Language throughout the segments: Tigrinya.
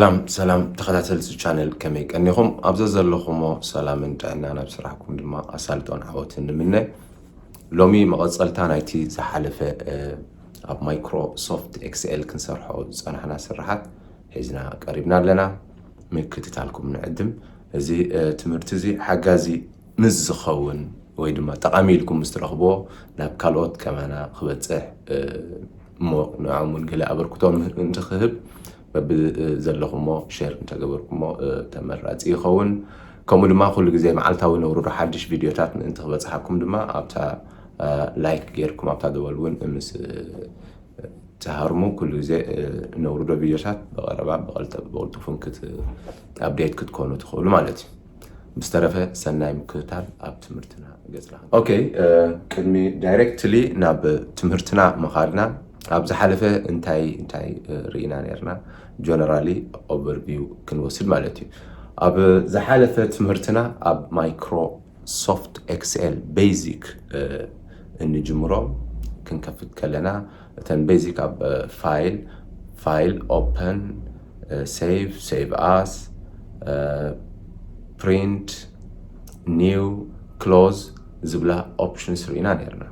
ሰላም ሰላም ተኸታተልቲ ቻነል፣ ከመይ ቀኒኹም? ኣብ ዘዘለኹሞ ሰላምን ጥዕናን፣ ኣብ ስራሕኩም ድማ ኣሳልጦን ዓወትን ንምነ። ሎሚ መቐጸልታ ናይቲ ዝሓለፈ ኣብ ማይክሮሶፍት ኤክስኤል ክንሰርሖ ዝጸናሕና ስራሓት ሒዝና ቀሪብና ኣለና። ምክትታልኩም ንዕድም። እዚ ትምህርቲ እዚ ሓጋዚ ምስ ዝኸውን ወይ ድማ ጠቓሚ ኢልኩም ምስ ትረኽብዎ ናብ ካልኦት ከማና ክበጽሕ እሞ ንዕኦም እውን ገለ ኣበርክቶ እንተክህብ በብዘለኹሞ ሼር እንተገበርኩሞ ተመራጺ ይኸውን። ከምኡ ድማ ኩሉ ግዜ መዓልታዊ ነውርዶ ሓድሽ ቪድዮታት ምእንቲ ክበጽሓኩም ድማ ኣብታ ላይክ ጌርኩም ኣብታ ደወል እውን ምስ ትሃርሙ ኩሉ ግዜ ነውርዶ ቪድዮታት ብቐረባ ብቕልጥፉን ኣፕዴት ክትኮኑ ትኽእሉ ማለት እዩ። ብዝተረፈ ሰናይ ምክትታል። ኣብ ትምህርትና ገጽና ኦኬ። ቅድሚ ዳይሬክትሊ ናብ ትምህርትና ምኻድና ኣብ ዝሓለፈ እንታይ እንታይ ርኢና ነርና? ጀነራሊ ኦቨርቪው ክንወስድ ማለት እዩ። ኣብ ዝሓለፈ ትምህርትና ኣብ ማይክሮሶፍት ኤክስኤል ቤዚክ እንጅምሮ ክንከፍት ከለና እተን ቤዚክ ኣብ ፋይል ፋይል ኦፐን ሴቭ ሴቭ ኣስ ፕሪንት ኒው ክሎዝ ዝብላ ኦፕሽንስ ርኢና ነርና።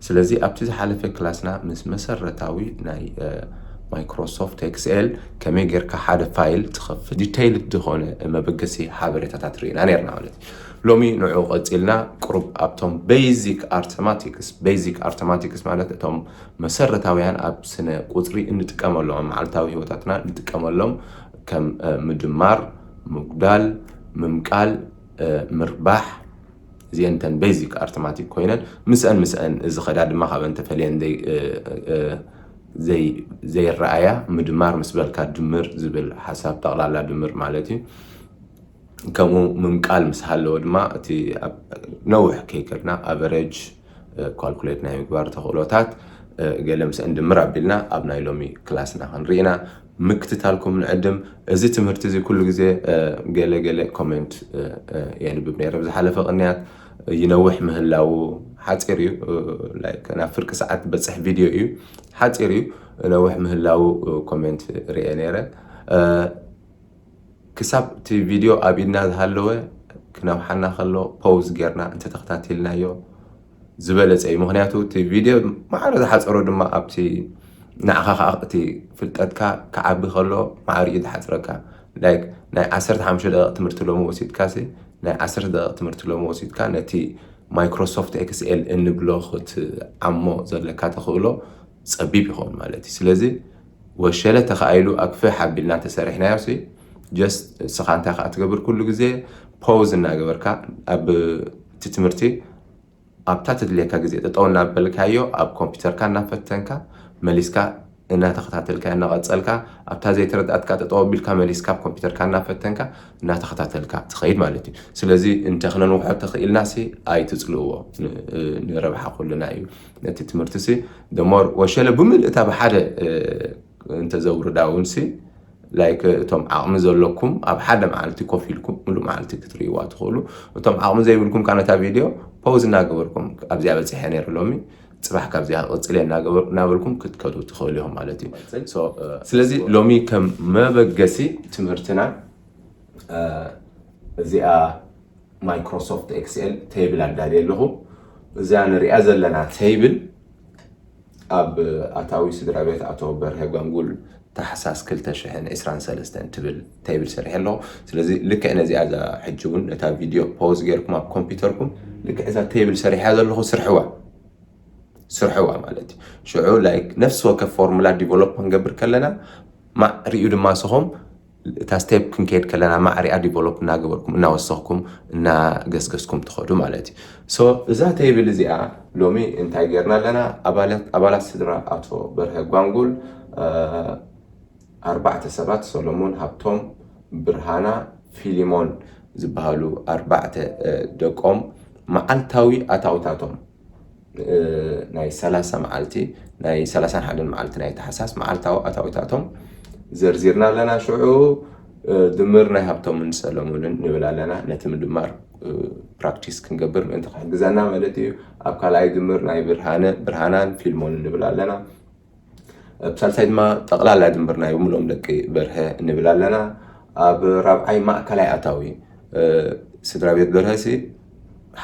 ስለዚ ኣብቲ ዝሓለፈ ክላስና ምስ መሰረታዊ ናይ ማይክሮሶፍት ኤክስኤል ከመይ ጌርካ ሓደ ፋይል ትኸፍት ዲቴይልድ ዝኾነ መበገሲ ሓበሬታታት ርኢና ነርና ማለት እዩ። ሎሚ ንዑ ቀጺልና ቁሩብ ኣብቶም ቤዚክ ኣርተማቲክስ ቤዚክ ኣርተማቲክስ ማለት እቶም መሰረታውያን ኣብ ስነ ቁፅሪ እንጥቀመሎም ኣብ መዓልታዊ ህይወታትና እንጥቀመሎም ከም ምድማር፣ ምጉዳል፣ ምምቃል፣ ምርባሕ እዚአን እተን ቤዚክ ኣርተማቲክ ኮይነን ምስአን ምስአን ዝኸዳ ድማ ካብአን ተፈልየን ዘይረኣያ ምድማር ምስ በልካ ድምር ዝብል ሓሳብ ጠቕላላ ድምር ማለት እዩ። ከምኡ ምምቃል ምስ ሃለዎ ድማ እቲ ነውሕ ከይከድና ኣቨሬጅ ካልኩሌት ናይ ምግባር ተኽእሎታት ገለ ምስ እንድምር ኣቢልና ኣብ ናይ ሎሚ ክላስና ክንርኢና ምክትታልኩም ንዕድም። እዚ ትምህርቲ እዚ ኩሉ ግዜ ገለ ገለ ኮሜንት የንብብ ነይረ ብዝሓለፈ ቅንያት ይነውሕ ምህላው ሓፂር እዩ። ናብ ፍርቂ ሰዓት በፅሕ ቪድዮ እዩ ሓፂር እዩ። ነውሕ ምህላው ኮሜንት ርኤ ነይረ። ክሳብ እቲ ቪድዮ ኣብ ኢድና ዝሃለወ ክነውሓና ከሎ ፖውዝ ጌርና እንተተኸታቲልናዮ ዝበለፀ እዩ። ምክንያቱ እቲ ቪድዮ ማዕረ ዝሓፀሮ ድማ ኣብቲ ንዓኻ ከዓ እቲ ፍልጠትካ ክዓቢ ከሎ ማዕሪኡ ዝሓፅረካ ናይ ዓሰርተ ሓሙሽተ ደቂቕ ትምህርቲ ሎሚ ወሲድካ ናይ ዓሰርተ ደቂቕ ትምህርቲ ሎሚ ወሲድካ ነቲ ማይክሮሶፍት ኤክስኤል እንብሎ ክትዓሞ ዘለካ ተኽእሎ ፀቢብ ይኸውን ማለት እዩ። ስለዚ ወሸለ ተኻኢሉ ኣክፍሕ ኣቢልና ተሰሪሕናዮ ሲ ጀስት እስኻ እንታይ ከዓ ትገብር ኩሉ ግዜ ፖውዝ እናገበርካ ኣብ እቲ ትምህርቲ ኣብታ ትድልየካ ግዜ ጠጠው እናበልካዮ ኣብ ኮምፒውተርካ እናፈተንካ መሊስካ እናተኸታተልካ እናቐፀልካ ኣብታ ዘይተረዳእትካ ጠጠው ኣቢልካ መሊስካ ኣብ ኮምፒውተርካ እናፈተንካ እናተኸታተልካ ትኸይድ ማለት እዩ። ስለዚ እንተ ክነንውሖ ተኽኢልና ሲ ኣይትፅልእዎ ንረብሓ ኩልና እዩ። ነቲ ትምህርቲ ሲ ደሞር ወሸለ ብምልእታ ብሓደ እንተዘውርዳ እውን ሲ ላይክ እቶም ዓቕሚ ዘለኩም ኣብ ሓደ መዓልቲ ኮፍ ኢልኩም ሙሉእ መዓልቲ ክትርእይዋ ትኽእሉ። እቶም ዓቕሚ ዘይብልኩም ከዓ ነታ ቪድዮ ፖውዝ እናገበርኩም ኣብዚኣ በፂሐ ነይረ ሎሚ ፅባሕ ካብዚኣ ክቕፅል እየ እናበልኩም ክትከዱ ትኽእሉ ኢኹም ማለት እዩ። ስለዚ ሎሚ ከም መበገሲ ትምህርትና እዚኣ ማይክሮሶፍት ኤክስኤል ቴብል ኣዳልየ ኣለኹ። እዛ ንሪኣ ዘለና ቴብል ኣብ ኣታዊ ስድራ ቤት ኣቶ በርሀ ጓንጉል ታሕሳስ ክልተ ሽሕን ዕስራን ሰለስተን ትብል ቴብል ሰሪሐ ኣለኹ። ስለዚ ልክዕ ነዚኣ እዛ ሕጂ እውን ነታ ቪድዮ ፖዝ ጌርኩም ኣብ ኮምፒውተርኩም ልክዕ እዛ ቴብል ሰሪሐ ዘለኹ ስርሕዋ ስርሕዋ ማለት እዩ። ሽዑ ላይክ ነፍሲ ወከፍ ፎርሙላ ዲቨሎፕ ክንገብር ከለና ማዕሪኡ ድማ ስኹም እታ ስቴፕ ክንከይድ ከለና ማዕሪኣ ዲቨሎፕ እናገበርኩም እናወሰኽኩም እናገስገስኩም ትኸዱ ማለት እዩ። ሶ እዛ ቴብል እዚኣ ሎሚ እንታይ ጌርና ኣለና? ኣባላት ኣባላት ስድራ ኣቶ በርሀ ጓንጉል ኣርባዕተ ሰባት ሰሎሞን፣ ሃብቶም፣ ብርሃና፣ ፊሊሞን ዝበሃሉ ኣርባዕተ ደቆም መዓልታዊ ኣታውታቶም ናይ ሰላሳ መዓልቲ ናይ ሰላሳን ሓደን መዓልቲ ናይ ታሕሳስ መዓልታዊ ኣታዊታቶም ዘርዚርና ኣለና። ሽዑ ድምር ናይ ሃብቶምን ሰለሙንን ንብል ኣለና። ነቲ ምድማር ፕራክቲስ ክንገብር ምእንቲ ክሕግዘና ማለት እዩ። ኣብ ካልኣይ ድምር ናይ ብርሃነ ብርሃናን ፊልሞንን ንብል ኣለና። ኣብ ሳልሳይ ድማ ጠቕላላ ድምር ናይ ብምሎም ደቂ በርሀ ንብል ኣለና። ኣብ ራብዓይ ማእከላይ ኣታዊ ስድራ ቤት በርሀ ሲ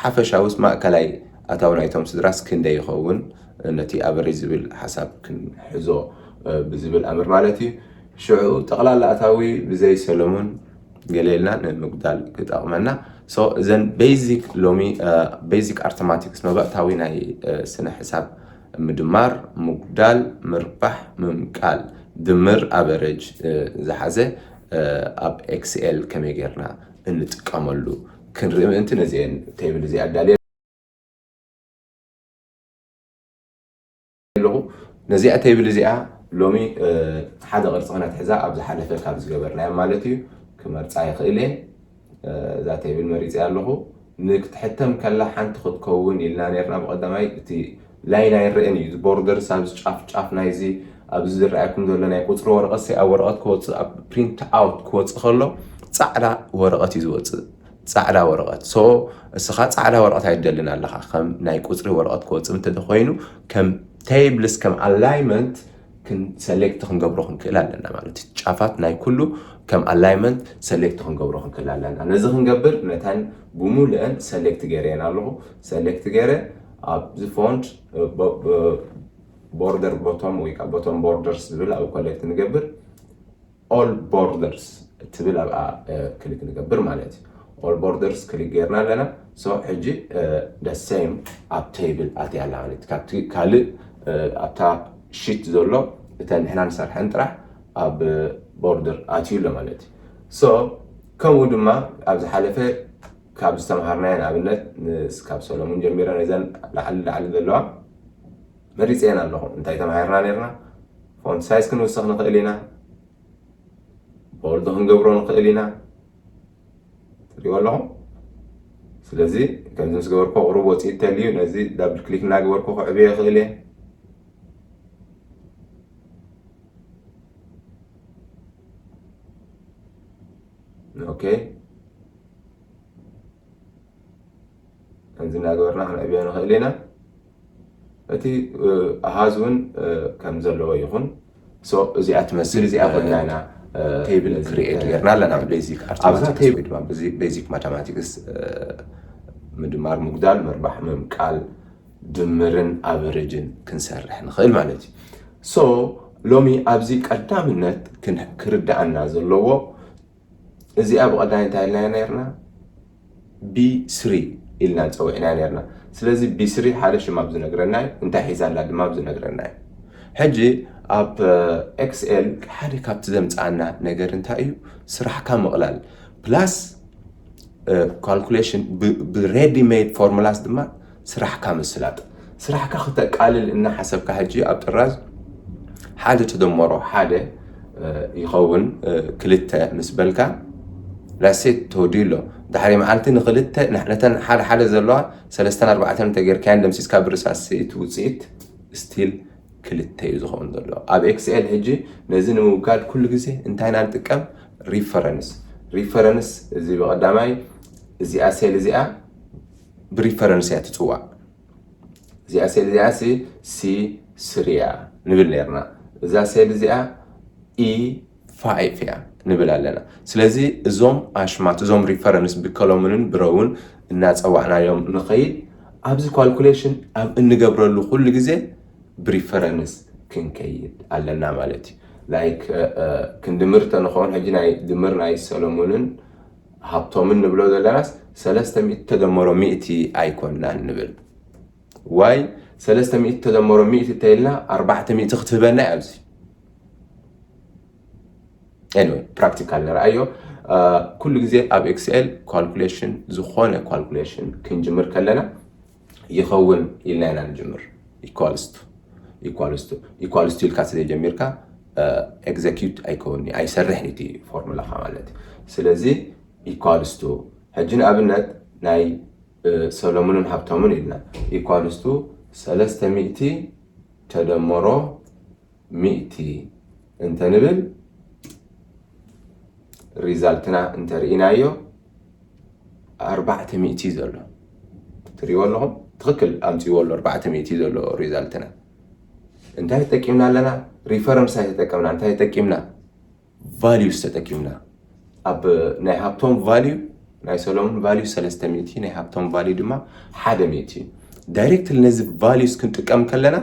ሓፈሻውስ ማእከላይ ኣታዊ ናይቶም ስድራስ ክንደይ ይኸውን? ነቲ ኣበሬጅ ዝብል ሓሳብ ክንሕዞ ብዝብል ኣምር ማለት እዩ። ሽዑ ጠቕላላ ኣታዊ ብዘይ ሰለሙን ገለ ኢልና ንምጉዳል ክጠቕመና። እዘን ቤዚክ ሎሚ ቤዚክ ኣርተማቲክስ መባእታዊ ናይ ስነ ሕሳብ ምድማር፣ ምጉዳል፣ ምርባሕ፣ ምምቃል፣ ድምር ኣቨረጅ ዝሓዘ ኣብ ኤክስኤል ከመይ ጌርና እንጥቀመሉ ክንርኢ ምእንቲ ነዚአን ቴብል እዚኣ ኣዳልየ ኣለኹ። ነዚኣ ቴብል እዚኣ ሎሚ ሓደ ቅርፂ ክነትሕዛ ኣብ ዝሓለፈ ካብ ዝገበርናዮ ማለት እዩ ክመርፃ ይኽእል እየ። እዛ ቴብል መሪፀ ኣለኹ። ንክትሕተም ከላ ሓንቲ ክትከውን ኢልና ነርና ብቀዳማይ እቲ ላይን ኣይረአን እዩ። ቦርደርስ ኣብዚ ጫፍ ጫፍ ናይዚ ኣብዚ ዝረኣየኩም ዘሎ ናይ ቁፅሪ ወረቐት ሲ ኣብ ወረቐት ክወፅእ ኣብ ፕሪንት ኣውት ክወፅእ ከሎ ፃዕዳ ወረቐት እዩ ዝወፅእ። ፃዕዳ ወረቐት ሶ እስኻ ፃዕዳ ወረቐት ኣይደልን ኣለኻ። ከም ናይ ቁፅሪ ወረቐት ክወፅእ እንተተኮይኑ ከም ቴብልስ ከም ኣላይመንት ሰሌክት ክንገብሮ ክንክእል ኣለና ማለት እዩ። ጫፋት ናይ ኩሉ ከም ኣላይመንት ሰሌክት ክንገብሮ ክንክእል ኣለና። ነዚ ክንገብር ነተን ብሙሉአን ሰሌክት ገይረየን ኣለኹ። ሰሌክት ገይረ ኣብዚ ፎንት ቦርደር ቦቶም ወይ ቦቶም ቦርደርስ ዝብል ኣብ ኮሌክት ንገብር ኦል ቦርደርስ ትብል ኣብኣ ክሊክ ንገብር ማለት እዩ። ኦል ቦርደርስ ክሊክ ጌርና ኣለና። ሶ ሕጂ ደሴም ኣብ ቴብል ኣትያ ኣላ ማለት እዩ። ካብቲ ካልእ ኣብታ ሺት ዘሎ እተን ንሕና ንሰርሐን ጥራሕ ኣብ ቦርደር ኣትዩ ኣሎ ማለት እዩ። ሶ ከምኡ ድማ ኣብ ዝሓለፈ ካብ ዝተምሃርናዮ ንኣብነት ካብ ሰሎሙን ጀሚረ ነዘን ላዕሊ ላዕሊ ዘለዋ መሪፀየን ኣለኹ። እንታይ ተማሂርና ነርና? ፎንት ሳይዝ ክንውስኽ ንኽእል ኢና። ቦልድ ክንገብሮ ንኽእል ኢና። ትሪእዎ ኣለኹም። ስለዚ ከምዚ ምስ ገበርኮ ቁሩብ ወፂእ ተልዩ ነዚ ዳብል ክሊክ እናገበርኩ ክዕብዮ ይኽእል እየ። ኦኬ፣ ከምዚ እናገበርና ክንዕብዮ ንኽእል ኢና። እቲ ኣሃዝ እውን ከም ዘለዎ ይኹን። እዚኣ ትመስል እዚኣ ኮይና ኢና ቴብል ክሪኤት ጌርና ኣለና። ቤዚክ ኣርትማቲክስ ወይ ድማ ቤዚክ ማታማቲክስ ምድማር፣ ምጉዳል፣ ምርባሕ፣ ምምቃል፣ ድምርን ኣቨሬጅን ክንሰርሕ ንኽእል ማለት እዩ። ሶ ሎሚ ኣብዚ ቀዳምነት ክርዳኣና ዘለዎ እዚኣ ብቐዳይ እንታይ ኢልና ነርና? ቢ ስሪ ኢልና ንፀውዕና ነርና። ስለዚ ቢ ስሪ ሓደ ሽም ኣብ ዝነግረና እዩ፣ እንታይ ሒዛ ኣላ ድማ ኣብ ዝነግረና እዩ። ሕጂ ኣብ ኤክስኤል ሓደ ካብቲ ዘምፃኣና ነገር እንታይ እዩ? ስራሕካ ምቕላል ፕላስ ካልኩሌሽን ብሬዲ ሜድ ፎርሙላስ ድማ ስራሕካ ምስላጥ። ስራሕካ ክተቃልል እናሓሰብካ ሕጂ ኣብ ጥራዝ ሓደ ተደመሮ ሓደ ይኸውን ክልተ ምስ በልካ ላሴት ተወዲኡ ኣሎ። ድሕሪ መዓልቲ ንክልተ ነተን ሓደ ሓደ ዘለዋ ሰለስተን ኣርባዕተን እንተጌርካያን ደምሲስካ ብርሳስ እቲ ውፅኢት ስቲል ክልተ እዩ ዝኸውን ዘሎ። ኣብ ኤክስኤል ሕጂ ነዚ ንምውጋድ ኩሉ ግዜ እንታይ ኢና ንጥቀም? ሪፈረንስ። ሪፈረንስ እዚ ብቐዳማይ እዚኣ ሴል እዚኣ ብሪፈረንስ እያ ትፅዋዕ። እዚኣ ሴል እዚኣ ሲ ሲ ስሪ እያ ንብል ነርና። እዛ ሴል እዚኣ ኢ ፋይፍ እያ ንብል ኣለና። ስለዚ እዞም ኣሽማት እዞም ሪፈረንስ ብከለሙንን ብረውን እናፀዋዕናዮም ንኸይድ ኣብዚ ኳልኩሌሽን ኣብ እንገብረሉ ኩሉ ግዜ ብሪፈረንስ ክንከይድ ኣለና ማለት እዩ። ላይክ ክንድምር ተንኸውን ሕጂ ናይ ድምር ናይ ሰሎሙንን ሃብቶምን ንብሎ ዘለናስ ሰለስተ ሚእቲ ተደመሮ ሚእቲ ኣይኮንናን ንብል። ዋይ ሰለስተ ሚእቲ ተደመሮ ሚእቲ ተይልና ኣርባዕተ ሚእቲ ክትህበና እዩ ኣብዚ። Anyway ፕራክቲካል ንርኣዮ። ኩሉ ግዜ ኣብ ኤክስኤል ካልኩሌሽን ዝኾነ ካልኩሌሽን ክንጅምር ከለና ይኸውን ኢልና ኢና ንጅምር። ኢኳልስቱ ኢኳልስቱ ኢኳልስቱ ኢልካ ስለ ጀሚርካ ኤግዘኪዩት ኣይከውንኒ ኣይሰርሕን እቲ ፎርሙላኻ ማለት እዩ። ስለዚ ኢኳልስቱ ሕጂ ንኣብነት ናይ ሰሎሙንን ሃብቶምን ኢልና ኢኳልስቱ ሰለስተ ሚእቲ ተደመሮ ሚእቲ እንተንብል ሪዛልትና እንተርኢናዮ ኣርባዕተ ሚእቲ ዘሎ ትሪእዎ ኣለኹም። ትኽክል ኣምፅዎ ኣሎ ኣርባዕተ ሚእቲ ዘሎ ሪዛልትና። እንታይ ተጠቂምና ኣለና? Reference ኣይተጠቀምና። እንታይ ተጠቂምና? Values ተጠቂምና። ኣብ ናይ ሃብቶም value፣ ናይ ሰሎሞን value ሰለስተ ሚእቲ፣ ናይ ሃብቶም value ድማ ሓደ ሚእቲ። Directly ነዚ values ክንጥቀም ከለና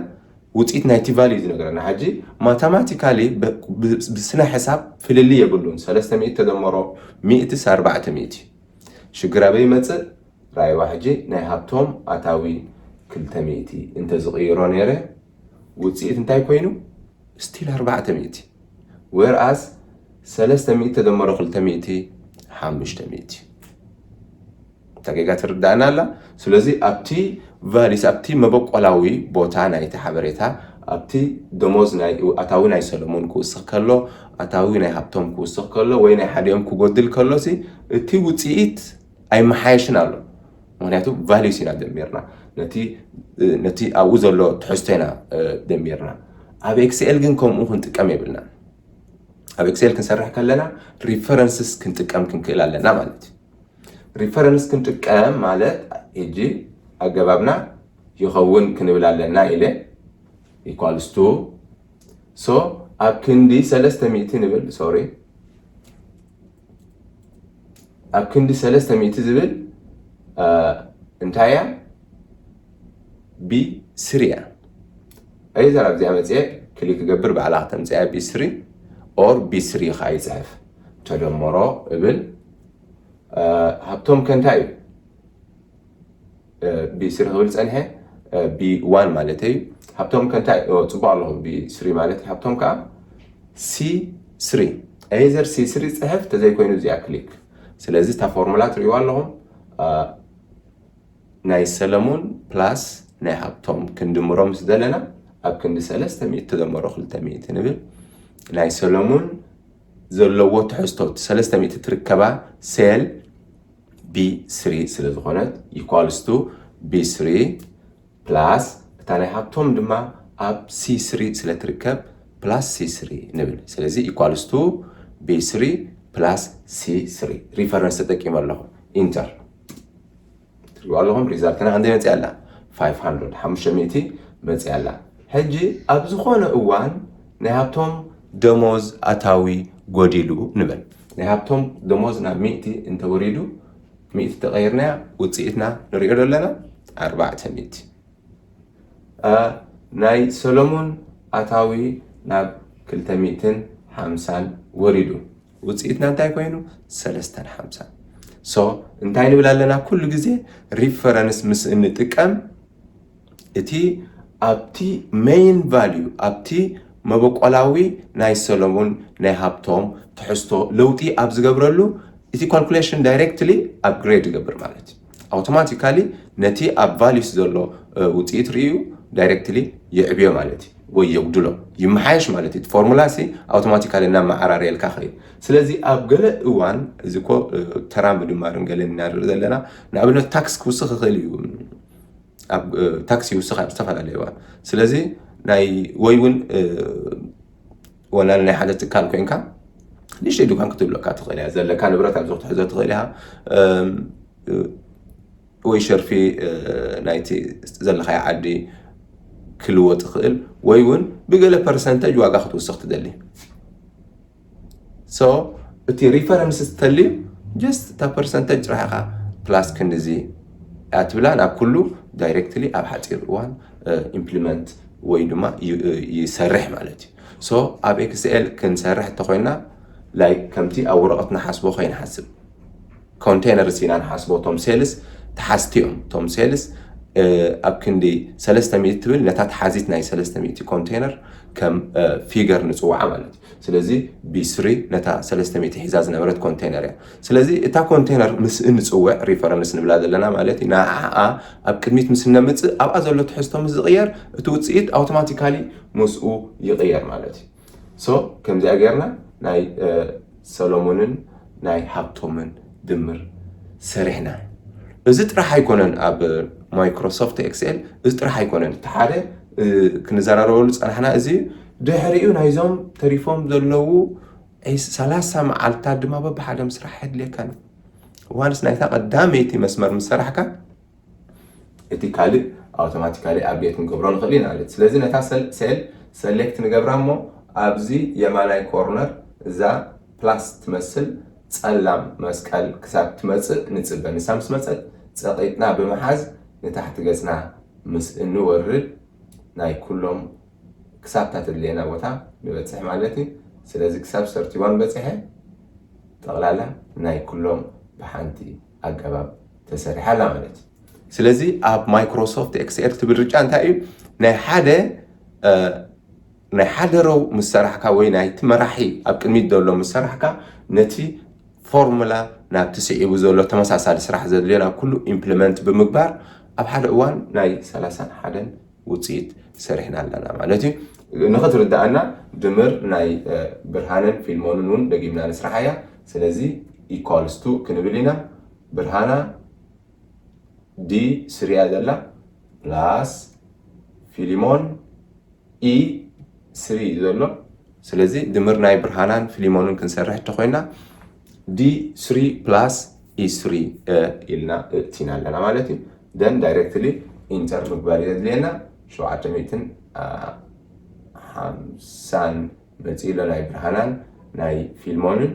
ውፅኢት ናይቲ value ዝነገረና። ሕጂ mathematically ብስነ ሕሳብ ፍልልይ የብሉን። ሰለስተ ሚእቲ ተደመሮ ሚእቲ ኣርባዕተ ሚእቲ። ሽግር ኣበይ ይመፅእ? ራይዋ ሕጂ ናይ ሃብቶም ኣታዊ ክልተ ሚእቲ እንተዝቕይሮ ነይረ ውፅኢት እንታይ ኮይኑ? Still ኣርባዕተ ሚእቲ። Whereas ሰለስተ ሚእቲ ተደመሮ ክልተ ሚእቲ ሓሙሽተ ሚእቲ። ተጌጋ ትርዳእና ኣላ። ስለዚ ኣብቲ values ኣብቲ መበቆላዊ ቦታ ናይቲ ሓበሬታ ኣብቲ ደሞዝ ናይ ኣታዊ ናይ ሰሎሞን ክውስኽ ከሎ ኣታዊ ናይ ሃብቶም ክውስኽ ከሎ ወይ ናይ ሓዲኦም ክጎድል ከሎ ሲ እቲ ውፅኢት ኣይመሓየሽን ኣሎ። ምክንያቱ values ኢና ደሚርና ነቲ ኣብኡ ዘሎ ትሕዝቶ ኢና ደሚርና። ኣብ Excel ግን ከምኡ ክንጥቀም የብልና። ኣብ Excel ክንሰርሕ ከለና references ክንጥቀም ክንክእል ኣለና ማለት እዩ። Reference ክንጥቀም ማለት ሕጂ ኣገባብና ይኸውን ክንብል ኣለና ኢለ equals to so ኣብ ክንዲ ሰለስተ ሚእቲ ንብል። Sorry ኣብ ክንዲ ሰለስተ ሚእቲ ዝብል እንታይ እያ? B three እያ። Either ኣብዚኣ መፅየ click ክገብር ባዕላ ከተምፅያ B three or B three ከዓ ይፅሕፍ ተደመሮ እብል። ሃብቶም ከ እንታይ እዩ? B three ክብል ፀንሐ። B one ማለት እዩ። ሃብቶም ከ እንታይ? ፅቡቅ ኣለኹ። B three ማለት እዩ። ሃብቶም ከዓ C three። Either C three ፅሕፍ ተዘይኮይኑ እዚኣ click። ስለዚ እታ ፎርሙላ ትሪእዋ ኣለኹም። ናይ ሰለሙን plus ናይ ሃብቶም ክንድምሮም ምስ ደለና ኣብ ክንዲ ሰለስተ ሚእቲ ተደመሮ ክልተ ሚእቲ ንብል። ናይ ሰለሙን ዘለዎ ትሕዝቶ ሰለስተ ሚእቲ ትርከባ cell B three ስለ ዝኾነት equals to B three plus እታ ናይ ሃብቶም ድማ ኣብ C three ስለ ትርከብ plus C three ንብል። ስለዚ equals to B three plus C three reference ተጠቂመ ኣለኹ። Enter ትሪእዋ ኣለኹም። Result ና ክንደይ መፅያ ኣላ? Five hundred ሓሙሽተ ሚእቲ መፅያ ኣላ። ሕጂ ኣብ ዝኾነ እዋን ናይ ሃብቶም ደሞዝ ኣታዊ ጎዲሉ ንበል። ናይ ሃብቶም ደሞዝ ናብ ሚእቲ እንተወሪዱ ሚእቲ ተቐይርናያ ውፅኢትና ንሪኦ ዶ ኣለና? ኣርባዕተ ሚእቲ። ናይ ሰሎሙን ኣታዊ ናብ ክልተ ሚእትን ሓምሳን ወሪዱ። ውፅኢትና እንታይ ኮይኑ? ሰለስተን ሓምሳን። So እንታይ ንብል ኣለና? ኩሉ ግዜ reference ምስ እንጥቀም እቲ ኣብቲ main value ኣብቲ መበቆላዊ ናይ ሰሎሙን ናይ ሃብቶም ትሕዝቶ ለውጢ ኣብ ዝገብረሉ እቲ calculation directly upgrade ይገብር ማለት እዩ። Automatically ነቲ ኣብ values ዘሎ ውፅኢት ርእዩ directly ይዕብዮ ማለት እዩ ወይ የጉድሎ ይመሓየሽ ማለት እዩ። ፎርሙላ ሲ automatically እናመዓራረየልካ ኸይድ። ስለዚ ኣብ ገለ እዋን እዚ ኮ ተራ ምድማርን ገለን ኢና ንርኢ ዘለና። ንኣብነት tax ክውስኽ ይኽእል እዩ። ኣብ tax ይውስኽ ኣብ ዝተፈላለየ እዋን። ስለዚ ናይ ወይ እውን ወላ ናይ ሓደ ትካል ኮይንካ ንእሽተይ ድኳን ክትብለካ ትኽእል እያ። ዘለካ ንብረት ኣብዚ ክትሕዞ ትኽእል ኢኻ። ወይ ሸርፊ ናይቲ ዘለኻዮ ዓዲ ክልወጥ ይኽእል ወይ እውን ብገለ percentage ዋጋ ክትውስኽ ትደሊ። So እቲ reference ዝተልዩ just እታ percentage ጥራሕ ኢኻ plus ክንድዚ ኣትብላ ናብ ኩሉ directly ኣብ ሓፂር እዋን implement ወይ ድማ ይሰርሕ ማለት እዩ። So ኣብ Excel ክንሰርሕ እንተኮይና like ከምቲ ኣብ ወረቐት ንሓስቦ ከይንሓስብ containers ኢና ንሓስቦ። እቶም sales ተሓዝቲ እዮም። እቶም sales ኣብ ክንዲ ሰለስተ ሚእቲ ትብል ነታ ተሓዚት ናይ ሰለስተ ሚእቲ container ከም figure ንፅውዓ ማለት እዩ። ስለዚ B three ነታ ሰለስተ ሚእቲ ሒዛ ዝነበረት container እያ። ስለዚ እታ container ምስ እንፅውዕ reference ንብላ ዘለና ማለት እዩ። ንዓኣ ኣብ ቅድሚት ምስ እነምፅእ ኣብኣ ዘሎ ትሕዝቶ ምስ ዝቕየር እቲ ውፅኢት automatically ምስኡ ይቕየር ማለት እዩ። So ከምዚኣ ጌርና ናይ ሰሎሞንን ናይ ሃብቶምን ድምር ሰሪሕና። እዚ ጥራሕ ኣይኮነን ኣብ Microsoft Excel፣ እዚ ጥራሕ ኣይኮነን። እቲ ሓደ ክንዘራረበሉ ዝፀናሕና እዚ ድሕሪኡ ናይዞም ተሪፎም ዘለዉ ሰላሳ መዓልታት ድማ በብሓደ ምስራሕ የድልየካን። ዋንስ ናይታ ቀዳመይቲ መስመር ምስ ሰራሕካ እቲ ካልእ automatically update ክንገብሮ ንኽእል ኢና ማለት። ስለዚ ነታ cell ሰሌክት ንገብራ እሞ ኣብዚ የማናይ ኮርነር እዛ ፕላስ ትመስል ጸላም መስቀል ክሳብ ትመጽእ ንጽበ። ንሳ ምስ መጸት ጸቒጥና ብምሓዝ ንታሕቲ ገጽና ምስ እንወርድ ናይ ኩሎም ክሳብታ ትድልየና ቦታ ንበጽሕ ማለት እዩ። ስለዚ ክሳብ ሰርቲዋን በጺሐ ጠቕላላ ናይ ኩሎም ብሓንቲ ኣገባብ ተሰሪሓ ኣላ ማለት እዩ። ስለዚ ኣብ ማይክሮሶፍት ኤክስኤል ትብል ርጫ እንታይ እዩ? ናይ ሓደ ናይ ሓደ ረው ምስ ሰራሕካ ወይ ናይቲ መራሒ ኣብ ቅድሚት ዘሎ ምስ ሰራሕካ ነቲ ፎርሙላ ናብቲ ስዒቡ ዘሎ ተመሳሳሊ ስራሕ ዘድልዮ ናብ ኩሉ ኢምፕሊመንት ብምግባር ኣብ ሓደ እዋን ናይ ሰላሳን ሓደን ውፅኢት ሰሪሕና ኣለና ማለት እዩ። ንኽትርድኣና ድምር ናይ ብርሃነን ፊልሞንን እውን ደጊምና ንስራሓ እያ። ስለዚ ኢኳልስቱ ክንብል ኢና። ብርሃና ዲ ስሪ እያ ዘላ ፕላስ ፊሊሞን ኢ ስሪ እዩ ዘሎ። ስለዚ ድምር ናይ ብርሃናን ፊሊሞንን ክንሰርሕ እንተኮይና ዲ ስሪ ፕላስ ኢ ስሪ ኢልና እእቲና ኣለና ማለት እዩ። ደን ዳይሬክትሊ ኢንተር ምግባር እዩ ዘድልየና። ሸውዓተ ሚእትን ሓምሳን መፂኡ ኣሎ ናይ ብርሃናን ናይ ፊልሞንን።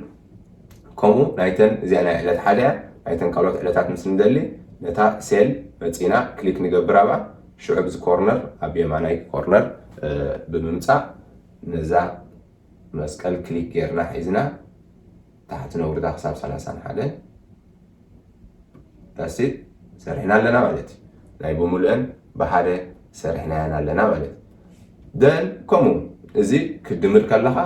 ከምኡ ናይተን እዚኣ ናይ ዕለት ሓደ እያ። ናይተን ካልኦት ዕለታት ምስ ንደሊ ነታ ሴል መፂና ክሊክ ንገብር ኣብኣ። ሽዑ ኣብዚ ኮርነር ኣብ የማናይ ኮርነር ብምምፃእ ነዛ መስቀል ክሊክ ጌርና ሒዝና ታሕቲ ነውርዳ ክሳብ ሰላሳን ሓደን ዳስት ሰሪሕና ኣለና ማለት እዩ። ናይ ብምሉአን ብሓደ ሰሪሕናያን ኣለና ማለት እዩ። ደን ከምኡ እዚ ክድምር ከለኻ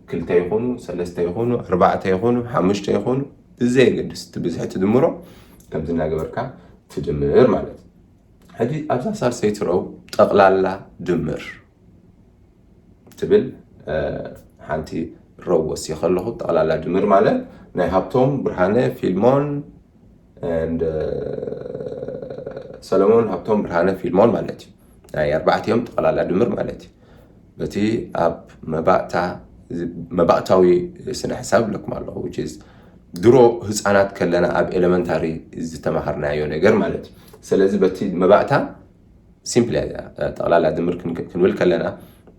ክልተ ይኹኑ ሰለስተ ይኹኑ ኣርባዕተ ይኹኑ ሓሙሽተ ይኹኑ ብዘየገድስ እቲ ብዝሒ ትድምሮ ከምዚ እናገበርካ ትድምር ማለት እዩ። ሕጂ ኣብዛ ሳልሰይቲ ረው ጠቕላላ ድምር ትብል ሓንቲ ረው ወስየ ከለኹ ጠቕላላ ድምር ማለት ናይ ሃብቶም ብርሃነ ፊልሞን ሰለሞን ሃብቶም ብርሃነ ፊልሞን ማለት እዩ። ናይ ኣርባዕቲኦም ጠቕላላ ድምር ማለት እዩ። በቲ ኣብ መባእታ መባእታዊ ስነ ሕሳብ ብለኩም ኣለኹ ድሮ ህፃናት ከለና ኣብ ኤለመንታሪ ዝተማሃርናዮ ነገር ማለት እዩ። ስለዚ በቲ መባእታ ሲምፕል እያ ጠቕላላ ድምር ክንብል ከለና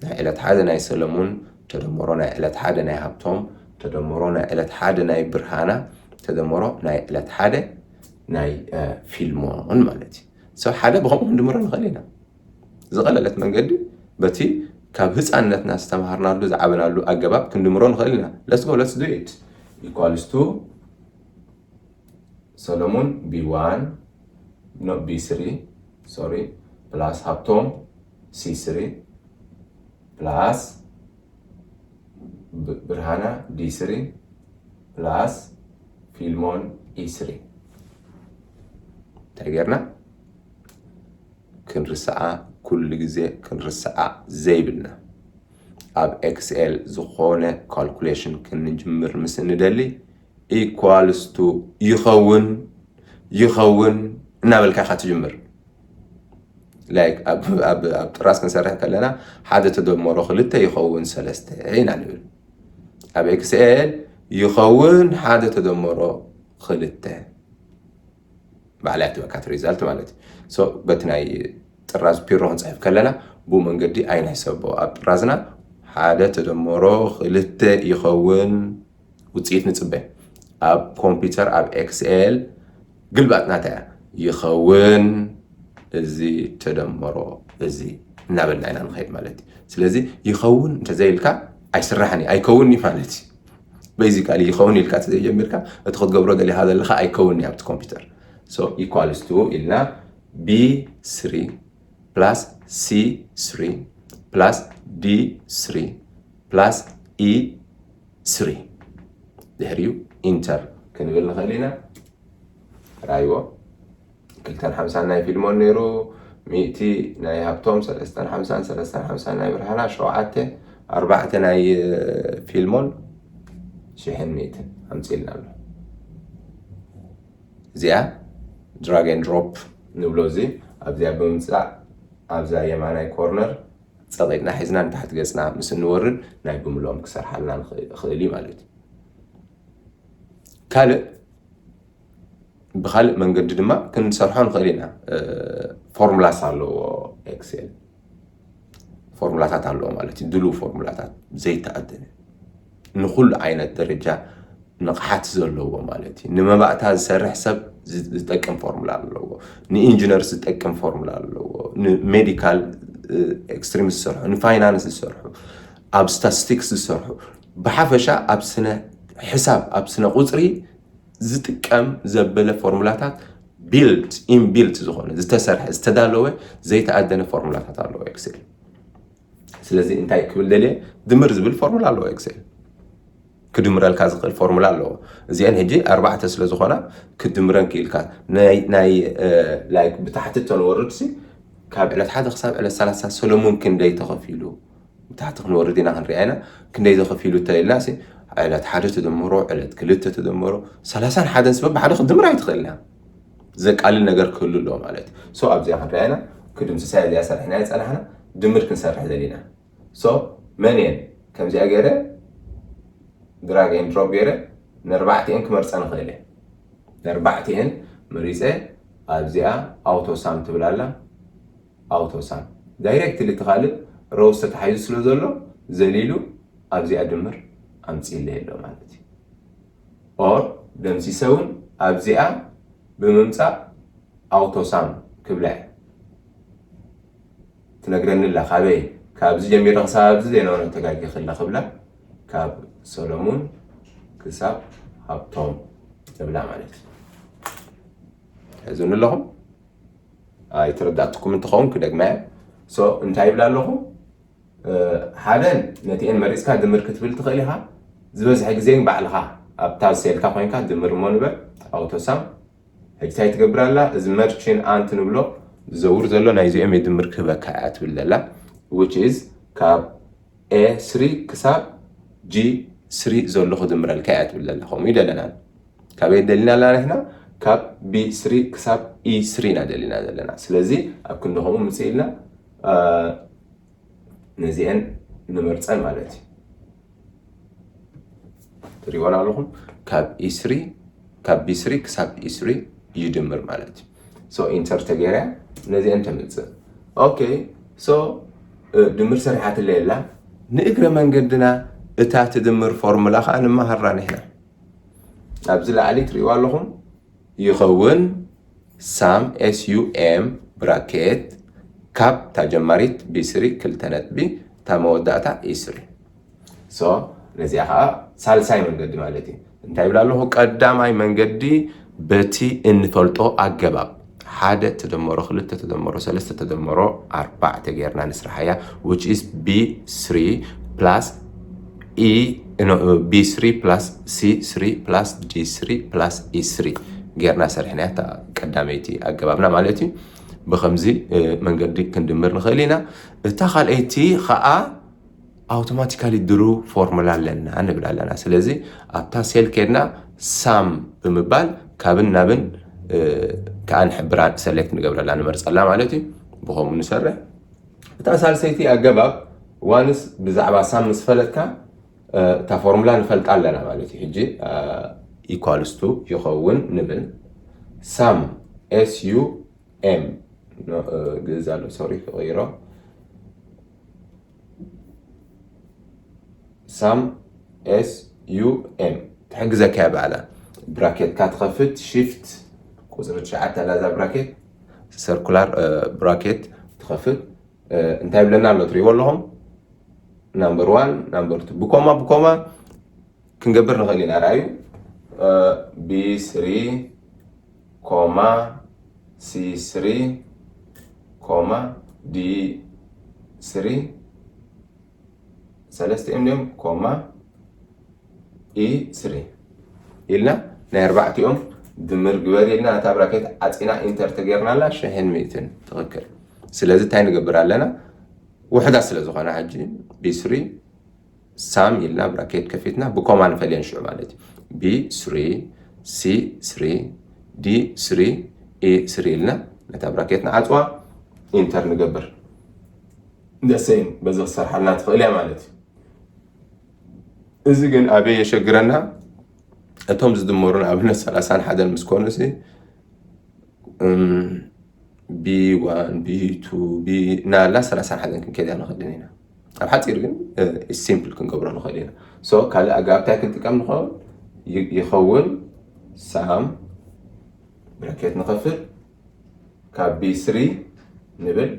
ናይ ዕለት ሓደ ናይ ሰለሙን ተደምሮ ናይ ዕለት ሓደ ናይ ሃብቶም ተደምሮ ናይ ዕለት ሓደ ናይ ብርሃና ተደምሮ ናይ ዕለት ሓደ ናይ ፊልሞን ማለት እዩ። ሰብ ሓደ ብከምኡ ክንድምሮ ንኽእል ኢና። ዝቐለለት መንገዲ በቲ ካብ ህፃንነትና ዝተምሃርናሉ ዝዓበናሉ ኣገባብ ክንድምሮ ንኽእል ኢና። ለስጎ ለስ ዱት ኢኳልስቱ ሰሎሞን ቢ ዋን ኖ ቢ ስሪ ሶሪ ፕላስ ሃብቶም ሲ ስሪ ፕላስ ብርሃና ዲ ስሪ ፕላስ ፊልሞን ኢ ስሪ እንታይ ጌርና ክንርስዓ ኩሉ ግዜ ክንርስዓ ዘይብልና ኣብ ኤክስኤል ዝኾነ ካልኩሌሽን ክንጅምር ምስ እንደሊ ኢኳልስቱ ይኸውን ይኸውን እናበልካ ኢኻ ትጅምር። ኣብ ጥራስ ክንሰርሕ ከለና ሓደ ተደመሮ ክልተ ይኸውን ሰለስተ ኢና ንብል። ኣብ ኤክስኤል ይኸውን ሓደ ተደመሮ ክልተ ባዕላ ትበካ ሪዛልት ማለት እዩ። በቲ ናይ ጥራዝ ፒሮ ክንፅሕፍ ከለና ብኡ መንገዲ ኣይንሕሰቦ። ኣብ ጥራዝና ሓደ ተደመሮ ክልተ ይኸውን ውፅኢት ንፅበ። ኣብ ኮምፒውተር ኣብ ኤክስኤል ግልባጥ ናታ እያ ይኸውን እዚ ተደመሮ እዚ እናበልና ኢና ንኸይድ ማለት እዩ። ስለዚ ይኸውን እንተዘይልካ ኣይስራሕን እዩ ኣይከውን እዩ ማለት እዩ። ቤዚካሊ ይኸውን ኢልካ ተዘይጀሚርካ እቲ ክትገብሮ ደሊኻ ዘለኻ ኣይከውን እዩ ኣብቲ ኮምፒውተር። ኢኳልስቱ ኢልና ቢ ስሪ ፕላስ ሲ ስሪ ፕላስ ዲ ስሪ ፕላስ ኢ ስሪ ድሕሪኡ ኢንተር ክንብል ንኽእል ኢና። ራይዎ ክልተን ሓምሳን ናይ ፊልሞን ነይሩ ሚእቲ ናይ ሃብቶም ሰለስተን ሓምሳን ሰለስተን ሓምሳን ናይ ብርሃና ሸውዓተ ኣርባዕተ ናይ ፊልሞን ሽሕን ሚእትን ኣምፅልና ኣሎ። እዚኣ ድራግ ን ድሮፕ ንብሎ እዚ ኣብዚኣ ብምምፃእ ኣብዛ የማናይ ኮርነር ፀቒጥና ሒዝና ንታሕቲ ገፅና ምስ እንወርድ ናይ ብምሎም ክሰርሓልና ይኽእል እዩ ማለት እዩ። ካልእ ብካልእ መንገዲ ድማ ክንሰርሖ ንኽእል ኢና። ፎርሙላስ ኣለዎ ኤክሴል ፎርሙላታት ኣለዎ ማለት እዩ። ድሉው ፎርሙላታት ዘይተኣደነ ንኹሉ ዓይነት ደረጃ ንቕሓት ዘለዎ ማለት እዩ። ንመባእታ ዝሰርሕ ሰብ ዝ- ዝጠቅም ፎርሙላ ኣለዎ። ንኢንጂነር ዝጠቅም ፎርሙላ ኣለዎ። ንሜዲካል ኤክስትሪም ዝሰርሑ፣ ንፋይናንስ ዝሰርሑ፣ ኣብ ስታቲስቲክስ ዝሰርሑ፣ ብሓፈሻ ኣብ ስነ ሕሳብ፣ ኣብ ስነ ቁፅሪ ዝጥቀም ዘበለ ፎርሙላታት ቢልት ኢንቢልት ዝኾነ ዝተሰርሐ ዝተዳለወ ዘይተኣደነ ፎርሙላታት ኣለዎ ኤክሴል። ስለዚ እንታይ ክብል ደልየ? ድምር ዝብል ፎርሙላ ኣለዎ ኤክሴል። ክድምረልካ ዝኽእል ፎርሙላ ኣለዎ። እዚአን ሕጂ ኣርባዕተ ስለ ዝኾና ክድምረን ክኢልካ ናይ ናይ ላይክ ብታሕቲ ተንወርድ ሲ ካብ ዕለት ሓደ ክሳብ ዕለት ሰላሳ ሰለሙን ክንደይ ተኸፊሉ ብታሕቲ ክንወርድ ኢና ክንሪኣ ኢና። ክንደይ ተኸፊሉ ተልና ሲ ዕለት ሓደ ተደምሮ ዕለት ክልተ ተደምሮ ሰላሳን ሓደን ስበብ ብሓደ ክድምር ኣይትኽእልና። ዘቃልል ነገር ክህሉ ኣለዎ ማለት እዩ። ሶ ኣብዚኣ ክንሪኣ ኢና። ክድምስሳ እዚኣ ሰሪሕና ይፀናሕና ድምር ክንሰርሕ ዘሊና። ሶ መን እየን ከምዚኣ ገይረ ድራግ ኤን ድሮፕ ገይረ ንኣርባዕቲኤን ክመርፀ ንኽእል እየ። ንኣርባዕቲኤን መሪፀ ኣብዚኣ ኣውቶ ሳም ትብል ኣላ። ኣውቶ ሳም ዳይሬክትሊ እቲ ካልእ ሮውስ ተታሒዙ ስለ ዘሎ ዘሊሉ ኣብዚኣ ድምር ኣምፅእለ የሎ ማለት እዩ። ኦር ደምሲሰ እውን ኣብዚኣ ብምምፃእ ኣውቶ ሳም ክብላ እየ። ትነግረኒ ኣላ ካበይ ካብዚ ጀሚረ ክሳብ ኣብዚ ዘይነበረ ተጋጊ ክላ ክብላ ካብ ሰሎሙን ክሳብ ሃብቶም እብላ ማለት እዩ። ሕዝኒ ኣለኹም ኣይተረዳእትኩም እንትኸውን ክደግማ እየ። ሶ እንታይ ይብላ ኣለኹ? ሓደን ነቲኤን መሪፅካ ድምር ክትብል ትኽእል ኢኻ። ዝበዝሐ ግዜ ግን ባዕልኻ ኣብታ ሴልካ ኮይንካ ድምር እሞ ንበር ኣውቶሳም ሕጂ እንታይ ትገብር ኣላ? እዚ መርችን ኣንት ንብሎ ዝዘውር ዘሎ ናይዚኦም የድምር ክህበካ እያ ትብል ዘላ which is ካብ ኤ ስሪ ክሳብ ጂ ስሪ ዘሎ ክድምረልካ እያ ትብል ዘላ። ከምኡ እዩ ደለና። ካበይ ደሊና ኣላ ንሕና? ካብ ቢ ስሪ ክሳብ ኢ ስሪ ኢና ደሊና ዘለና። ስለዚ ኣብ ክንዲ ከምኡ ምጽእ ኢልና ነዚአን ንመርፀን ማለት እዩ። ትሪእዎን ኣለኹም ካብ ኢ ስሪ ካብ ቢ ስሪ ክሳብ ኢ ስሪ ይድምር ማለት እዩ። ሶ ኢንተር ተገይራ ነዚአን ተምፅእ። ኦኬ ሶ ድምር ሰሪሓትለ የላ። ንእግረ መንገድና እታ ትድምር ፎርሙላ ከዓ ንመሃራ ንሕና ኣብዚ ላዕሊ ትሪእዋ ኣለኹም ይኸውን ሳም ኤስዩኤም ብራኬት ካብ ታጀማሪት ቢ ስሪ ክልተ ነጥቢ እታ መወዳእታ ኢ ስሪ። ሶ ነዚኣ ከዓ ሳልሳይ መንገዲ ማለት እዩ። እንታይ ይብል ኣለኹ? ቀዳማይ መንገዲ በቲ እንፈልጦ ኣገባብ ሓደ ተደመሮ ክልተ ተደመሮ ሰለስተ ተደመሮ ኣርባዕተ ጌርና ንስርሓያ which is ቢ ስሪ plus ኢ ቢ ስሪ plus ሲ ስሪ plus ዲ ስሪ plus ኢ ስሪ ጌርና ሰርሕናያ እታ ቀዳመይቲ ኣገባብና ማለት እዩ። ብከምዚ መንገዲ ክንድምር ንኽእል ኢና። እታ ካልኣይቲ ከዓ ኣውቶማቲካሊ ድሩ ፎርሙላ ኣለና ንብል ኣለና። ስለዚ ኣብታ ሴል ኬድና ሳም ብምባል ካብን ናብን ከዓ ንሕብራ ሰሌክት ንገብረላ ንመርፀላ ማለት እዩ። ብከምኡ ንሰርሕ። እታ ሳልሰይቲ ኣገባብ ዋንስ ብዛዕባ ሳም ምስ ፈለጥካ እታ ፎርሙላ ንፈልጣ ኣለና ማለት እዩ። ሕጂ ኢኳልስቱ ይኸውን ንብል ሳም ኤስ ዩ ኤም ግእዝ ኣሎ ሶሪ ክቕይሮ ሳም ኤስ ዩ ኤም ትሕግዘካ እያ ባዕላ። ብራኬትካ ትኸፍት ሽፍት ቁፅሪ ትሽዓተ ኣላ እዛ ብራኬት ሰርኩላር ብራኬት ትኸፍት እንታይ ይብለና ኣሎ ትሪእዎ ኣለኹም? ናምበር ዋን ናምበር ቱ ብኮማ ብኮማ ክንገብር ንኽእል ኢና። ርኣዩ ቢ ስሪ ኮማ ሲ ስሪ ኮማ ዲ ስሪ ሰለስቲኦም ድዮም ኮማ ኢ ስሪ ኢልና ናይ ኣርባዕቲኦም ድምር ግበር ኢልና ነታ ብራኬት ዓፂና ኢንተር ተገይርናላ ሽሕን ሚእትን ትኽክል። ስለዚ እንታይ ንገብር ኣለና? ውሕዳት ስለ ዝኾና ሕጂ ቢ ስሪ ሳም ኢልና ብራኬት ከፊትና ብኮማ ንፈልየን ሽዑ ማለት እዩ። ቢ ስሪ ሲ ስሪ ዲ ስሪ ኢ ስሪ ኢልና ነታ ብራኬት ንዓፅዋ ኢንተር ንገብር። ደሰይን በዚ ክሰርሓልና ትኽእል እያ ማለት እዩ። እዚ ግን ኣበይ የሸግረና? እቶም ዝድመሩ ንኣብነት ሰላሳን ሓደን ምስ ኮኑ ሲ ቢ ዋን፣ ቢ ቱ፣ ቢ እናበልና ሰላሳን ሓደን ክንከይድ ኣይንኽእልን ኢና። ኣብ ሓፂር ግን ሲምፕል ክንገብሮ ንኽእል ኢና። ሶ ካልእ ኣገባብ እንታይ ክንጥቀም ንኸውን? ይ- ይኸውን ሳም ብራኬት ንኸፍት ካብ ቢ ስሪ ንብል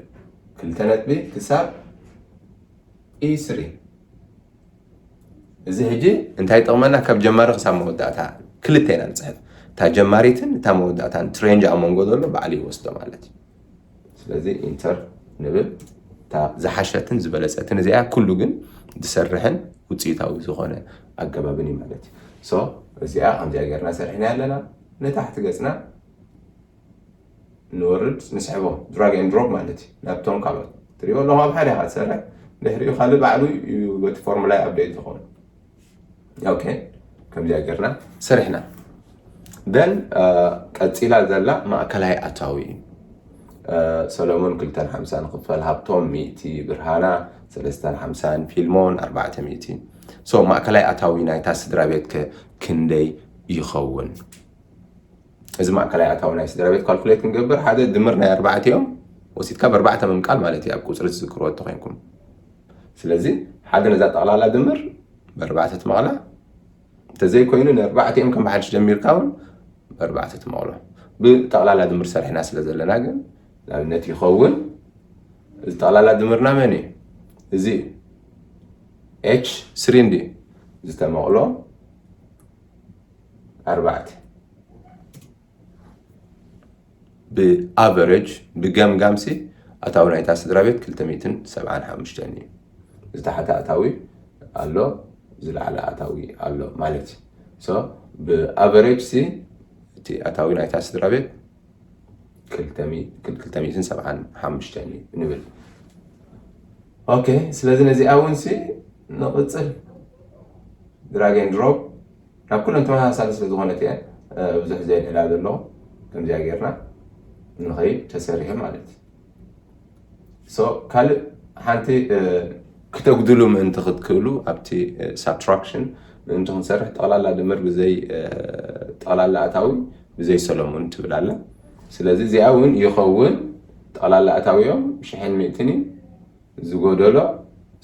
ክልተ ነጥቢ ክሳብ ኢ ስሪ። እዚ ሕጂ እንታይ ይጠቕመና? ካብ ጀማሪ ክሳብ መወዳእታ ክልተ ኢና ንፅሕፍ። እታ ጀማሪትን እታ መወዳእታን ትሬንጅ ኣብ መንጎ ዘሎ ባዕሉ ይወስዶ ማለት እዩ። ስለዚ ኢንተር ንብል። እታ ዝሓሸትን ዝበለፀትን እዚኣ ኩሉ ግን ዝሰርሕን ውፅኢታዊ ዝኾነ ኣገባብን እዩ ማለት እዩ። ሶ እዚኣ ከምዚኣ ጌርና ሰሪሕና ኣለና። ንታሕቲ ገፅና ንወርድ ንስሕቦ ድራግ ኤንድ ድሮፕ ማለት እዩ። ናብቶም ካልኦት ትሪኦ ኣለኹም ኣብ ሓደ ኢኻ ትሰርሕ፣ ድሕሪኡ ካልእ ባዕሉ እዩ በቲ ፎርሙላ ኣፕዴት ዝኾኑ። ኦኬ፣ ከምዚኣ ጌርና ሰሪሕና። ደን ቀፂላ ዘላ ማእከላይ ኣታዊ እዩ። ሰሎሞን ክልተን ሓምሳን፣ ክፈል ሃብቶም ሚእቲ፣ ብርሃና ሰለስተን ሓምሳን፣ ፊልሞን ኣርባዕተ ሚእቲ። ሶ ማእከላይ ኣታዊ ናይታ ስድራ ቤት ከ ክንደይ ይኸውን? እዚ ማእከላይ ኣታዊ ናይ ስድራ ቤት ካልኩሌት ክንገብር ሓደ ድምር ናይ ኣርባዕቲኦም ወሲድካ ብኣርባዕተ ምምቃል ማለት እዩ፣ ኣብ ቁፅሪ ትዝክርዎ እንተኮይንኩም። ስለዚ ሓደ ነዛ ጠቕላላ ድምር ብኣርባዕተ ትመቕላ፣ እንተዘይኮይኑ ንኣርባዕቲኦም ከም ብሓድሽ ደሚርካ እውን ብኣርባዕተ ትመቕሎ። ብጠቕላላ ድምር ሰሪሕና ስለ ዘለና ግን ንኣብነት ይኸውን፣ እዚ ጠቕላላ ድምርና መን እዩ? እዚ ኤች ስሪ እንዲ ዝተመቕሎ ኣርባዕተ። ብኣቨሬጅ ብገምጋምሲ ኣታዊ ናይታ ስድራ ቤት ክልተ ሚእትን ሰብዓን ሓሙሽተን እዩ። ዝተሓተ ኣታዊ ኣሎ፣ ዝለዓለ ኣታዊ ኣሎ ማለት እዩ። ሶ ብኣቨሬጅ ሲ እቲ ኣታዊ ናይታ ስድራ ቤት ክልተ ሚእትን ሰብዓን ሓሙሽተን እዩ ንብል። ኦኬ፣ ስለዚ ነዚኣ እውን ሲ ንቕፅል። ድራግ ኤንድ ድሮፕ ናብ ኩለን ተመሳሳሊ ስለ ዝኾነት እየ ብዙሕ ዘየልዕላ ዘለኹ። ከምዚኣ ጌርና ንኸይድ ተሰሪሑ ማለት እዩ። ሶ ካልእ ሓንቲ ክተጉድሉ ምእንቲ ክትክእሉ ኣብቲ ሳብትራክሽን ምእንቲ ክንሰርሕ ጠቕላላ ድምር ብዘይ ጠቕላላ ኣታዊ ብዘይ ሰሎሙን ትብል ኣላ። ስለዚ እዚኣ እውን ይኸውን ጠቕላላ ኣታዊኦም ሽሕን ሚእትን እዩ። ዝጎደሎ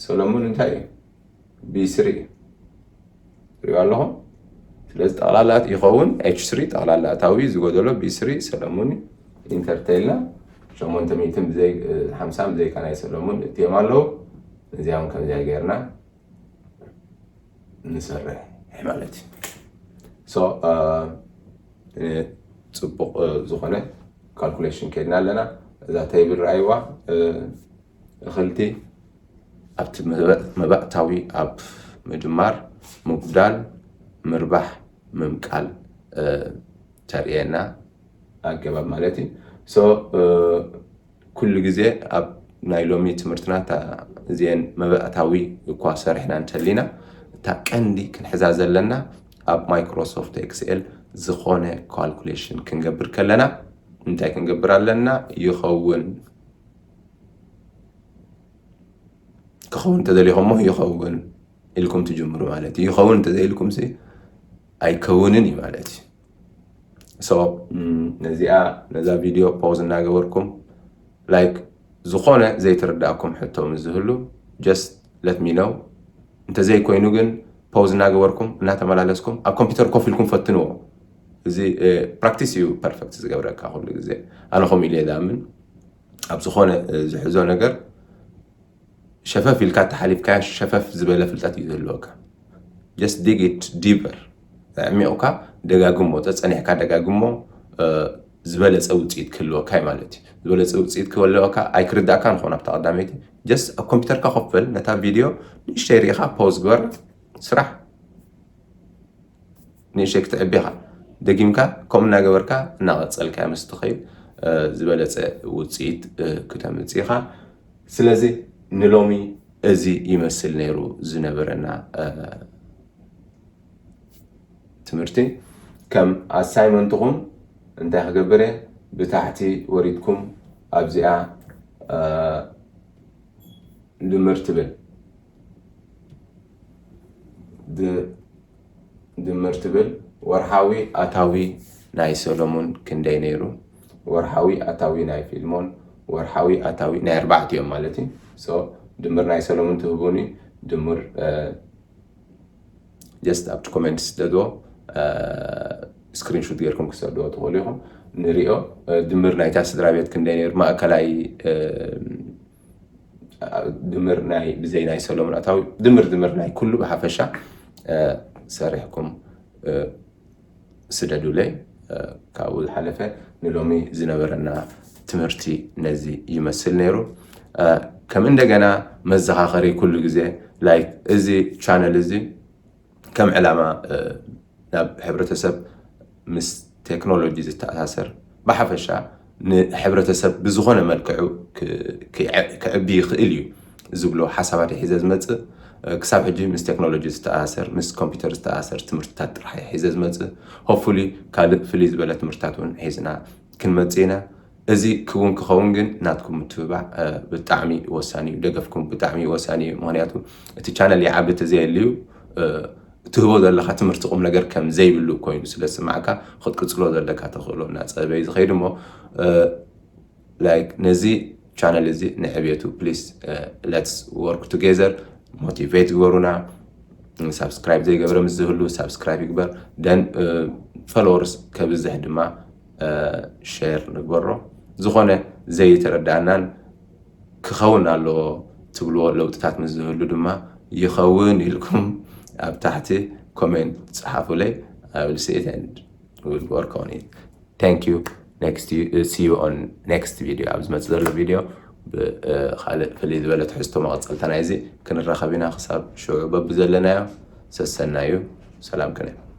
ሰሎሙን እንታይ እዩ? ቢ ስሪ እዩ። ትሪኦ ኣለኹም። ስለዚ ጠቕላላ ይኸውን ኤች ስሪ ጠቕላላ ኣታዊ ዝጎደሎ ቢ ስሪ ሰሎሙን ኢንተርቴልና ሸሞንተ ሚእትን ብዘይ ሓምሳን ብዘይካ ናይ ሰሎሙን እትዮም ኣለዉ። እዚኦም ከምዚኣ ጌርና ንሰርሕ ማለት እዩ። ሶ ጽቡቕ ዝኾነ ካልኩሌሽን ከይድና ኣለና። እዛ ተይብል ረኣይዋ። እኽልቲ ኣብቲ መባእታዊ ኣብ ምድማር፣ ምጉዳል፣ ምርባሕ፣ ምምቃል ተርእየና ኣገባብ ማለት እዩ። ሶ ኩሉ ግዜ ኣብ ናይ ሎሚ ትምህርትና እዚአን መባእታዊ እኳ ሰሪሕና እንተሊና፣ እታ ቀንዲ ክንሕዛ ዘለና ኣብ ማይክሮሶፍት ኤክስኤል ዝኾነ ካልኩሌሽን ክንገብር ከለና እንታይ ክንገብር ኣለና? ይኸውን ክኸውን እንተደሊኹሞ ይኸውን ኢልኩም ትጅምሩ ማለት እዩ። ይኸውን እንተዘይልኩም ሲ ኣይከውንን እዩ ማለት እዩ። ሶ ነዚኣ ነዛ ቪድዮ ፖዝ እናገበርኩም ላይክ ዝኾነ ዘይተረዳእኩም ሕቶ ምስ ዝህሉ just let me know። እንተዘይኮይኑ ግን ፖዝ እናገበርኩም እናተመላለስኩም ኣብ ኮምፒውተር ኮፍ ኢልኩም ፈትንዎ። እዚ ፕራክቲስ እዩ ፐርፌክት ዝገብረካ ኩሉ ግዜ። ኣነ ከምኡ ኢለ ዝኣምን ኣብ ዝኾነ ዝሕዞ ነገር ሸፈፍ ኢልካ ተሓሊፍካ ሸፈፍ ዝበለ ፍልጠት እዩ ዘለወካ። Just dig it deeper። ኣዕሚቑካ ደጋግሞ፣ ጸጸኒሕካ ደጋግሞ ዝበለጸ ውጽኢት ክህልወካ እዩ ማለት እዩ። ዝበለጸ ውጽኢት ክህልወካ ኣይክርዳእካ ንኾን ኣብታ ቀዳመይቲ just ኣብ ኮምፒውተርካ ኮፍ በል ነታ ቪድዮ ንእሽተይ ርኢኻ ፖዝ ግበር ስራሕ። ንእሽተይ ክትዕቢ ኢኻ። ደጊምካ ከምኡ እናገበርካ እናቐጸልካ ምስ ትኸይድ ዝበለጸ ውፅኢት ክተምፅእ ኢኻ። ስለዚ ንሎሚ እዚ ይመስል ነይሩ ዝነበረና ትምህርቲ። ከም ኣሳይመንትኹም እንታይ ክገብር እየ? ብታሕቲ ወሪድኩም ኣብዚኣ ድምር ትብል ድምር ትብል ወርሓዊ ኣታዊ ናይ ሰሎሙን ክንደይ ነይሩ? ወርሓዊ ኣታዊ ናይ ፊልሞን ወርሓዊ ኣታዊ ናይ ኣርባዕቲኦም ማለት እዩ። ድምር ናይ ሰሎሙን ትህቡኒ ድምር just ኣብቲ ኮሜንት ስደድዎ፣ ስክሪንሹት ጌርኩም ክሰድዎ ትኽእሉ ኢኹም። ንሪኦ ድምር ናይታ ስድራ ቤት ክንደይ ነይሩ ማእከላይ ድምር ናይ ብዘይ ናይ ሰሎሙን ኣታዊ ድምር ድምር ናይ ኩሉ ብሓፈሻ ሰሪሕኩም ስደዱለይ። ካብኡ ዝሓለፈ ንሎሚ ዝነበረና ትምህርቲ ነዚ ይመስል ነይሩ። ከም እንደገና መዘኻኸሪ ኩሉ ግዜ ላይክ እዚ ቻነል እዚ ከም ዕላማ ናብ ሕብረተሰብ ምስ ቴክኖሎጂ ዝተኣሳሰር ብሓፈሻ ንሕብረተሰብ ብዝኾነ መልክዑ ክዕቢ ይኽእል እዩ ዝብሎ ሓሳባት ሒዘ ዝመፅእ ክሳብ ሕጂ ምስ ቴክኖሎጂ ዝተኣሳሰር ምስ ኮምፒውተር ዝተኣሳሰር ትምህርትታት ጥራሕ ሒዘ ዝመፅእ። ሆፉሊ ካልእ ፍልይ ዝበለ ትምህርትታት እውን ሒዝና ክንመፅእ ኢና። እዚ ክውን ክኸውን ግን ናትኩም ምትብባዕ ብጣዕሚ ወሳኒ እዩ። ደገፍኩም ብጣዕሚ ወሳኒ እዩ። ምክንያቱ እቲ ቻነል ይዓቢ ተዘየልዩ ትህቦ ዘለካ ትምህርቲ ቁም ነገር ከም ዘይብሉ ኮይኑ ስለ ዝስማዕካ ክትቅፅሎ ዘለካ ተኽእሎ እናፀበ እዩ ዝኸይድ እሞ ላይክ ነዚ ቻነል እዚ ንዕብየቱ please let's work together። ሞቲቬት ግበሩና። ሳብስክራይብ ዘይገብረ ምስ ዝህሉ ሳብስክራይብ ይግበር። ደን ፎሎወርስ ከብዝሕ ድማ ሸር ንግበሮ። ዝኾነ ዘይተረዳእናን ክኸውን ኣለዎ ትብልዎ ለውጥታት ምስ ዝህሉ ድማ ይኸውን ኢልኩም ኣብ ታሕቲ ኮሜንት ጸሓፉለይ። I will see it and we'll work on it. Thank you. Next, see you on next video። ኣብ ዝመጽእ ዘሎ ቪድዮ ብኻልእ ፍልይ ዝበለ ትሕዝቶ መቐጸልታ ናይዚ ክንራኸብ ኢና። ክሳብ ሽዑ በብዘለናዮ ሰሰናዩ ሰላም ቅነ።